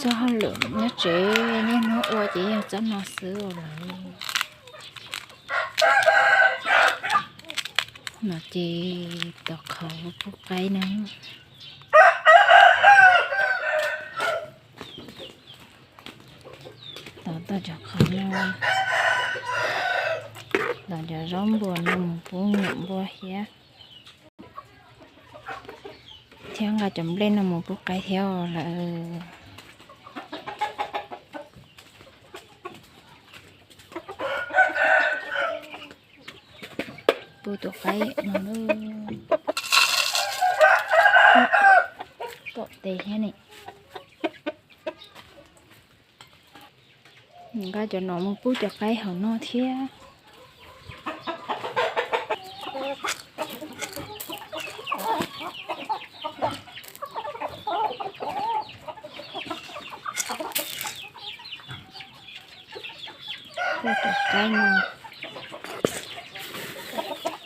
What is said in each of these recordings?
Txoj hauj lwm nyob tsev niaj hnub ua ces yog txoj no xwb lawm. No ces tom qhov pub qaib na. Tom toj cov qhov no, tom cov zaub npua no mus pub nyuam npua thiab, thiab nqa cov nplej no mus pub qaib thiab lawm. Pub tus qaib no, tom tes thiab ne. Nqa cov no mus pub cov qaib hauv no thiab. Pub cov qaib no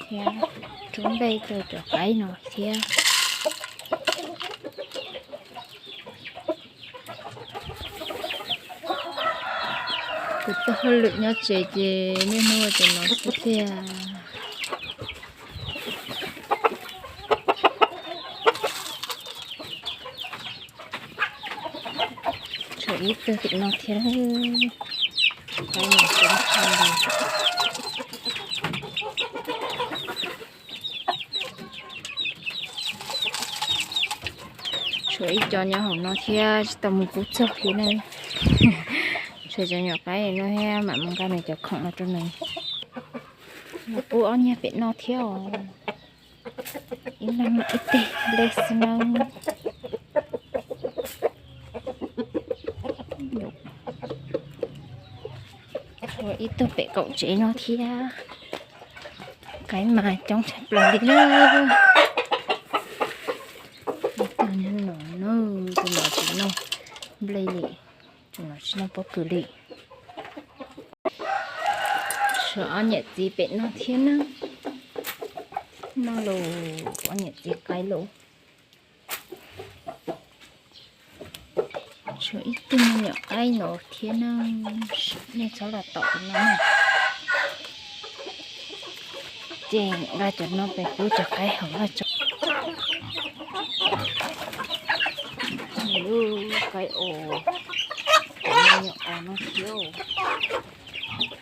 thiab, rub nplej rau cov qaib no thiab. Kuv txoj hauj lwm nyob tsev ces niaj hnub ua cov no xwb tiag. Tshuav ib tug tim no thiab. Tshuav ib co nyob hauv no thiab, tsis tau mus pub txog li na. Tshuav cov nyuam qaib no thiab, mam mus nqa nws cov khoom no rau nws. Los pub ob niag pem no thiab os. Ib leeg ib teg nplej xwb nawb. Ua ib tug pem kaum tsev no thiab. Qaib mas coob tshaj plaws li na. Tus no, tus no tsis noj nplej li, tus no tsis noj pob kws li. Tshuav ob niam txiv pem no thiab na. Noj los ob niam txiv qaib los. Tshuav ib tug me nyuam qaib no thiab na, nej txhob los tom no na. Ces nqa cov no pem pub cov qaib hauv vaj tso. Lub qaib os, cov me nyuam os no thiab.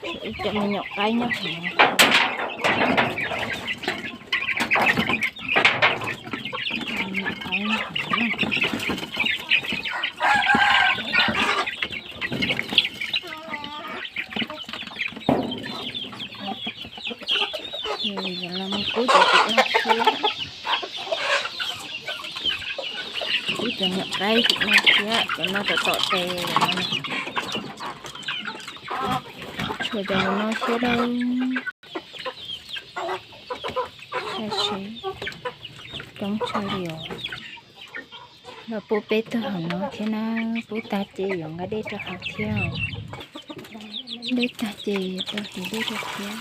Tshuav ib co me nyuam qaib nyob hauv no. Los mus pub cov tim no thiab. Pub cov nyuam qaib tim no thiab, cov no tom tom tes. Tshuav cov no thiab lauj. Coob tshaj li os. Los pub peb tug hauv no thiab na, pub tag ces yuav nqa dej rau hauv thiab. Dej tag ces yuav tau hliv dej rau thiab.